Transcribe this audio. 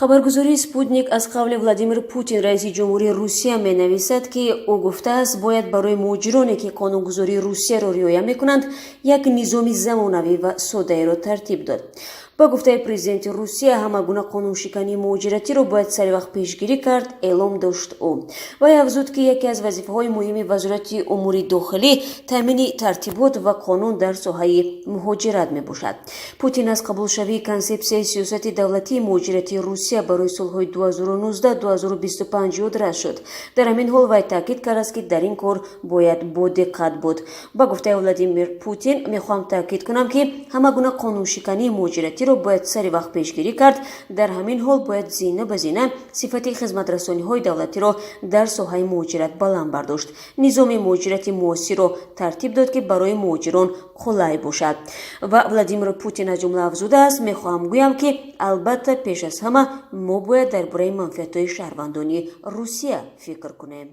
Хабаргузории «Спутник» аз қавли Владимир Путин, раиси ҷумҳурии Русия, менависад, ки ӯ гуфтааст, бояд барои муҳоҷироне, ки қонунгузории Русияро риоя мекунанд, як низоми замонавӣ ва содаеро тартиб дод. Ба гуфтаи президенти Русия, ҳама гуна қонуншикании муҳоҷиратиро бояд саривақт пешгирӣ кард, эълом дошт ӯ. Вай афзуд, ки яке аз вазифаҳои муҳими Вазорати умури дохилӣ таъмини тартибот ва қонун дар соҳаи муҳоҷират мебошад. Путин аз қабулшавии консепсияи сиёсати давлатии муҳоҷиратии Русия барои солҳои 2019-2025 ёдрас шуд. Дар ҳамин ҳол вай таъкид кардааст, ки дар ин кор бояд бодиққат буд. Ба гуфтаи Владимир Путин, мехоҳам таъкид кунам, ки ҳама гуна қонуншикании муҳоҷиратиро бояд сари вақт пешгирӣ кард. Дар ҳамин ҳол бояд зина ба зина сифати хизматрасониҳои давлатиро дар соҳаи муҳоҷират баланд бардошт, низоми муҳоҷирати муосирро тартиб дод, ки барои муҳоҷирон қулай бошад. Ва Владимир Путин аз ҷумла афзудааст: мехоҳам гӯям, ки албатта, пеш аз ҳама мо бояд дар бораи манфиатҳои шаҳрвандони Русия фикр кунем.